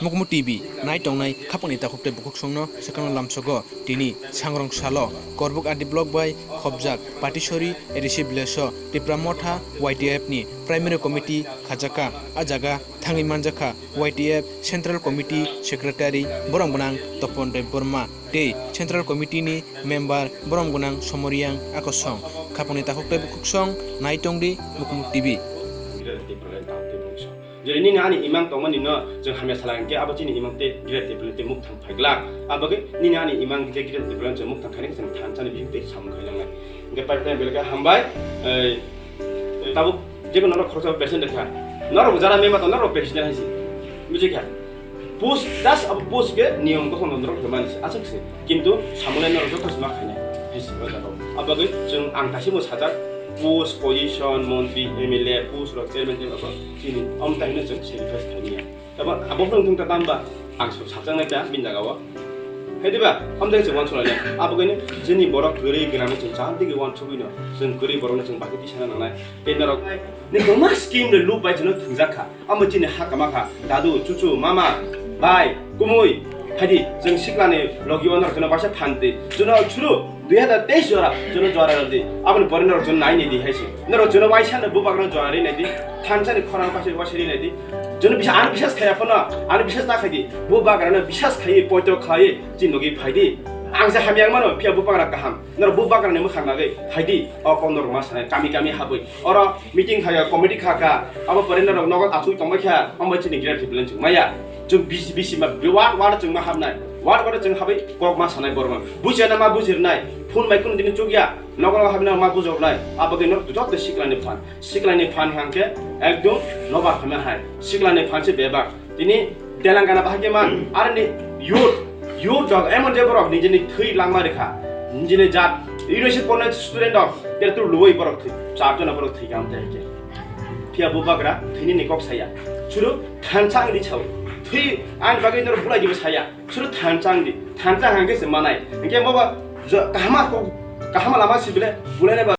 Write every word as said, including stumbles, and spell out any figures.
Mukmu T V nai tongnai khapangni takhuk tei bukhuksongno swkangno lamsogo. Tini sangrong salo Korbuk R D block bai khopjak Patisori A D C village o Tipra Motha Y T F ni primary committee khajaka. A jaga thangwi manjakha Y T F Central Committee Secretary borok gwnang Topon Debbarma tei Central Committee ni member borok gwnang Somoriang Akosong. Khapangni takhuk tei bukhuksong nai tongdi Mukmu T V. Jodi nini ani imang tongmani no chwng hamya sala hwnkhe abo chini imang tei Greater Tipraland tei mukthang phaiglak. Abagwi nini ani imang hwnkhe Greater Tipraland chwng mukthang khainai chwng thansa ni bising tei samung khailangnai. Hwnkhe pipeline belai khe hambai. Ei, tabuk jekon norok khoroksa president kha. Norok jara member tong norok president haisi. Bujikha. Post, just abo post ke niyom gothon norok mani se, aswk se. Kintu samung nai norok joto se ma khainai. Haisi o jaga o. Abagwi chwng ang kaisa bo sajak post, position, montri, M L A, post rok chairman tei abo chini. Om tahino chwng sacrifice khainai. Tamo abo phano wngthung ta tamba ang su sakjaknai ta bini jaga o. Hai diba? Amtwi chwng uansuknai. Abo kaino chini borok kwrwi gwnangno chwng chaham tigi uansugwino chwng kwrwi borokno chwng bagwi tisana nangnai. Tei norok ni kwbangma scheme ni loop bai chwngno thwngjak kha. Amo chini ha kama kha. Dadu, chuchu, mama, bai, kumui. Phaidi chwng siklani logi o norok chwngno waisa phan twi. Chwngno chwru dui hazar teis jora, jono jora rw di. Aboni pore norok jono nai nai di hai se. Norok jono waisa no bubagra jora ri nai di. Thansa ni khorang waisa, waisa ri nai di. Jono bisa, ano bisas khaya phano, ano bisas ta khai di. Bubagra no bisas khai, poito khai, chini logi phai di. Ang se hamya mano, phiya bubagra kaham. Norok bubagra ni mwkhang nagwi phai di. O kok norok ma sanai, kami kami habwi. Oro meeting khaya, committee kha kha. Abo pore norok nogo achuk tongbai kha, amo chini Greater Tipraland chwng maya. Chwng bisi, bisi ma, ward, ward chwng ma habnai. Ward, ward chwng habai kok ma sanai borok ma. Bujia na ma bujirnai. Phone bai kunu dini chukya. Nogo habai na ma bujoknai. Abo ke nok joto siklani phan. Siklani phan hangke ekdom nobar hame hai. Siklani phan se bebak. Tini Telangana bahai ke man. Arni youth, youth rok emon je borok nijini thwi langma rikha. Nijini jat, university pornai student rok. Ter tu luwai borok thwi. Char jona borok thwi kam te ke. Phiya bubagra thwini ni kok saya. Churu thansa ang di chao. Thwi ang bagwi nor bulai dibo saya. Churu thansa ang di. Thansa hangke se manai. Hingke mo ba jo-, kahama kok, kahama lama sibile bulai ba.